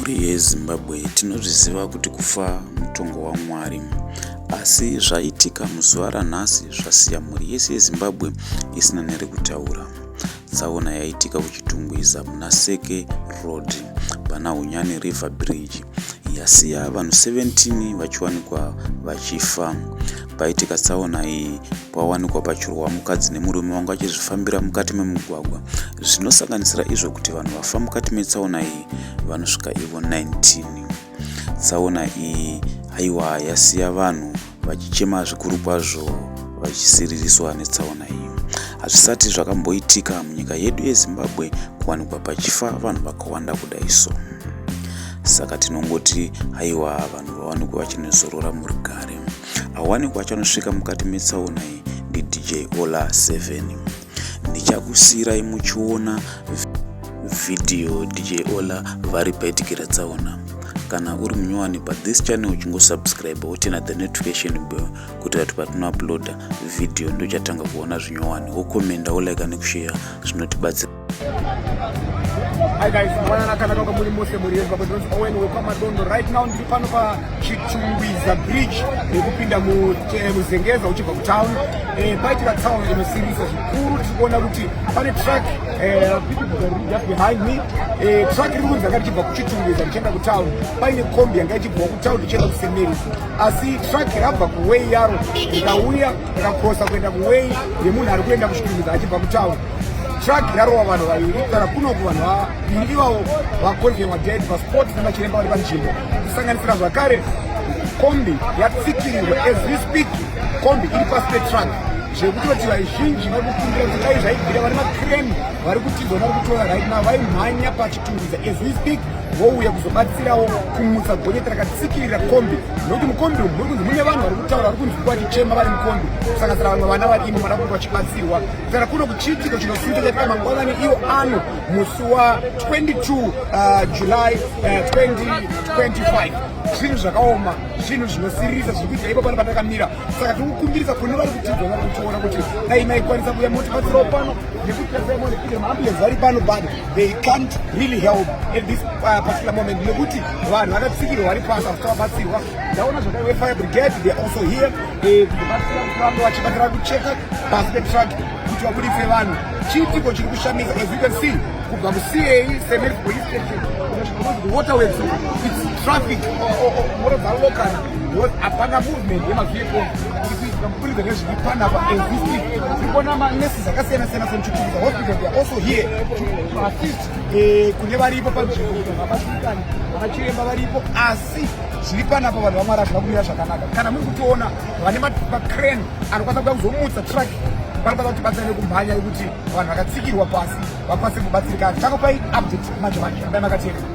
Mhuri yeZimbabwe, tinozviziva kuti kufa mutongo waMwari, asi zvaitika muzuva ranhasi zvasiya mhuri yese yeZimbabwe isina nerekutaura. Tsaona yaitika kuChitungwiza muna Seke Road pana Hunyani River Bridge yasiya vanhu 17 vachiwanikwa vachifa. Paitika tsaona iyi pawanikwa pachirwa mukadzi nemurume wanga vachizvifambira mukati memugwagwa, zvinosanganisira izvo kuti vanhu vafa mukati metsaona iyi vanosvika ivo 19. Tsaona iyi haiwa yasiya vanhu vachichema zvikuru kwazvo vachisiririswa netsaona iyi. Hazvisati zvakamboitika munyika yedu yeZimbabwe kuwanikwa pachifa vanhu vakawanda kudai so. Saka tinongoti haiwa vanhu vawanikwe vachinozorora murugare. Awanikwa achanosvika mukati metsaona iyi ndiDJ Ola 7. Ndichakusiirai muchiona vhidhiyo DJ Ola vari paitikira tsaona. Kana uri munyowani pathis channel, uchingosubscribe woturn the notification bell kuitira kuti patinouploada vhidhiyo ndochatanga kuona zvinyowani, wokomenda, wolike nekushare, zvinotibatsira. Hi guys, mwana kana kaka muri mose muri Zimbabwe. Ndinonzi Owen wekwaMadondo. Right now ndiri pano paChitungwiza Bridge rekupinda muZengeza uchibva kutown. Paitika tsaona inosiririsa zvikuru. Tiri kuona kuti pane truck just behind me. Truck riri kunzi ranga richibva kuChitungwiza richienda kutown. Paine kombi yanga ichibvawo kutown ichienda kuSt Mary's. Asi truck rabva kuway yaro rikauya rikakrosa kuenda kuway yemunhu ari kuenda kuChitungwiza achibva kutown. Truck rarova vanhu vaviri kana kunoku, vanhu vaviri ivavo vakonfirmwa dead paspot nemachiremba vari panzvimbo, kusanganisira zvakare kombi yatsikirirwa. As we speak, kombi iri pasi petruck, zvekuti kuti vazhinji vari kukumbira kuti dai zvaibvira vari macrane vari kutidzwa vari kutora right now vaimhanya paChitungwiza as we speak, vouya kuzobatsirawo kumutsa gonyeti rakatsikirira kombi, nokuti mukombi umu muri kunzi mune vanhu vari kutaura, vari kunzwikwa vachichema vari mukombi, kusanganisira vamwe vana vari imo vada kuti vachibatsirwa. Kana kuno kuchiitiko chinosuta chaitika mangwanani iwo ano musi wa22 July 2025. Zvinhu zvakaoma, zvinhu zvinosiririsa zviri kuitika ipo pano patakamira. Saka tiri kukumbirisa kune vari kutidzwa, vari kutiona, kuti dai maikwanisa kuuya motibatsirawo pano, nekuti maambulance vari pano, but they can't really help at this particular moment, nekuti vanhu vakatsikirwa vari pasi, havasati vabatsirwa. Ndaona zvakare wefire brigade, they are also here kubatsira kuti vange vachibatsira kucheka pasi petruck kuti vabudise vanhu. Chiitiko chiri kushamisa. As you can see, kubva kuCA St Mary's Police Station kusvika Waterworks, it's traffic, mota dzalokana because hapana movement yemavehicle iri kuitika kuburikidza nezviri panapa. As we speak, tiri kuona manurses akasiyana siyana from Chitungwiza Hospital. They are also here to assist kune varipo panzvimbo kuti vabatsirikane, vanachiremba varipo. Asi zviri panapa, vanhu vaMwari, hazvina kumira zvakanaka. Kana muri kutiona, vane macrane anokwanisa kuda kuzomutsa truck vanokwanisa kutibatsira nekumhanya yekuti vanhu vakatsikirwa pasi vakwanise kubatsirikana. Takupai update manje manje, rambai makateerera.